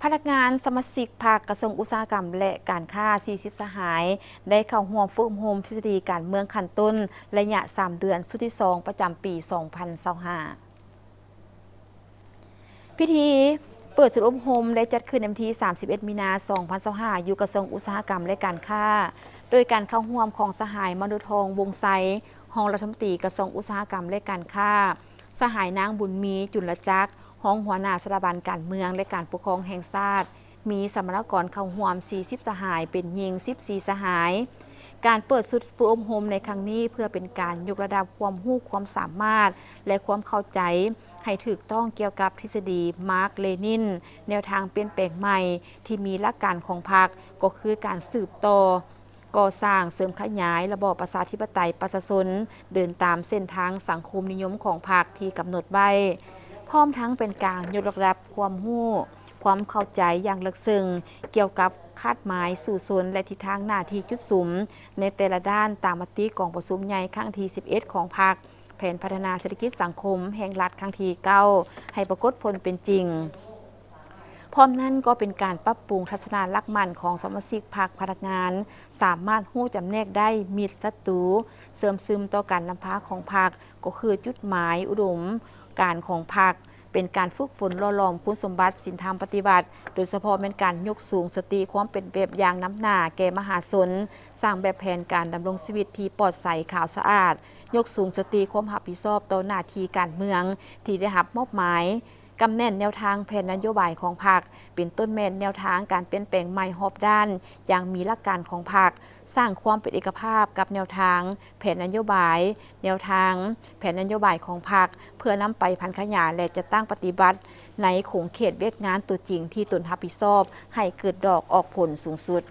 ພະນັກງານສະມາຊິກພັກກະຊວງອຸດສາຫະກຳ ແລະ ການຄ້າ ສີ່ສິບສະຫາຍ ໄດ້ເຂົ້າຮ່ວມຝຶກອົບຮົມທິດສະດີການເມືອງຂັ້ນຕົ້ນ ໄລຍະສາມເດືອນ ຊຸດທີສອງ ປະຈຳປີສອງພັນຊາວຫ້າ. ພິທີເປີດສູນອົບຮົມໄດ້ຈັດຂຶ້ນໃນວັນທີສາມສິບເອັດ ມີນາ ສອງພັນຊາວຫ້າ ຢູ່ກະຊວງອຸດສາຫະກຳ ແລະ ການຄ້າ ໂດຍການເຂົ້າຮ່ວມຂອງສະຫາຍ ມະໂນທອງ ວົງໄຊ ຮອງລັດຖະມົນຕີກະຊວງອຸດສາຫະກຳ ແລະ ການຄ້າ, ສະຫາຍ ນາງ ບຸນມີ ຈຸນລະຈັກ ຮອງຫົວໜ້າສະຖາບັນການເມືອງ ແລະ ການປົກຄອງແຫ່ງຊາດ, ມີສຳມະນາກອນເຂົ້າຮ່ວມ ສີ່ສິບສະຫາຍ, ເປັນຍິງ ສິບສີ່ສະຫາຍ. ການເປີດຊຸດຝຶກອົບຮົມໃນຄັ້ງນີ້ ເພື່ອເປັນການຍົກລະດັບຄວາມຮູ້ຄວາມສາມາດ ແລະ ຄວາມເຂົ້າໃຈໃຫ້ຖືກຕ້ອງກ່ຽວກັບທິດສະດີມາກ-ເລນິນ, ແນວທາງປ່ຽນແປງໃໝ່ທີ່ມີຫຼັກການຂອງພັກ ກໍຄືການສືບຕໍ່ ກໍ່ສ້າງເສີມຂະຫຍາຍລະບອບປະຊາທິປະໄຕປະຊາຊົນ ເດີນຕາມເສັ້ນທາງສັງຄົມນິຍົມຂອງພັກທີ່ກຳນົດໄວ້, ພ້ອມທັງເປັນການຍົກລະດັບຄວາມຮູ້, ຄວາມເຂົ້າໃຈຢ່າງເລິກເຊິ່ງກ່ຽວກັບຄາດໝາຍສູ້ຊົນ ແລະ ທິດທາງໜ້າທີ່ຈຸດສຸມໃນແຕ່ລະດ້ານ ຕາມມະຕິກອງປະຊຸມໃຫຍ່ຄັ້ງທີສິບເອັດຂອງພັກ, ແຜນພັດທະນາເສດຖະກິດສັງຄົມແຫ່ງລັດຄັ້ງທີເກົ້າ ໃຫ້ປາກົດຜົນເປັນຈິງ. ພ້ອມນັ້ນກໍເປັນການປັບປຸງທັດສະນະຫຼັກໝັ້ນຂອງສະມາຊິກພັກພະນັກງານ ສາມາດຮູ້ຈຳແນກໄດ້ມິດສັດຕູ, ເຊື່ອມຊຶມຕໍ່ການນຳພາຂອງພັກ ກໍຄືຈຸດໝາຍອຸດົມການຂອງພັກ, ເປັນການຝຶກຝົນຫຼໍ່ຫຼອມຄຸນສົມບັດສິນທຳປະຕິວັດ, ໂດຍສະເພາະແມ່ນການຍົກສູງສະຕິຄວາມເປັນແບບຢ່າງນຳໜ້າແກ່ມະຫາຊົນ, ສ້າງແບບແຜນການດຳລົງຊີວິດທີ່ປອດໃສຂາວສະອາດ, ຍົກສູງສະຕິຄວາມຮັບຜິດຊອບຕໍ່ໜ້າທີ່ການເມືອງທີ່ໄດ້ຮັບມອບໝາຍ, ກຳແໜ້ນແນວທາງແຜນນະໂຍບາຍຂອງພັກ ເປັນຕົ້ນແມ່ນແນວທາງການປ່ຽນແປງໃໝ່ຮອບດ້ານຢ່າງມີຫຼັກການຂອງພັກ, ສ້າງຄວາມເປັນເອກະພາບກັບແນວທາງແຜນນະໂຍບາຍ, ແນວທາງແຜນນະໂຍບາຍຂອງພັກ ເພື່ອນຳໄປຜັນຂະຫຍາຍ ແລະ ຈັດຕັ້ງປະຕິບັດໃນຂົງເຂດວຽກງານຕົວຈິງທີ່ຕົນຮັບຜິດຊອບ ໃຫ້ເກີດດອກອອກຜົນສູງສຸດ.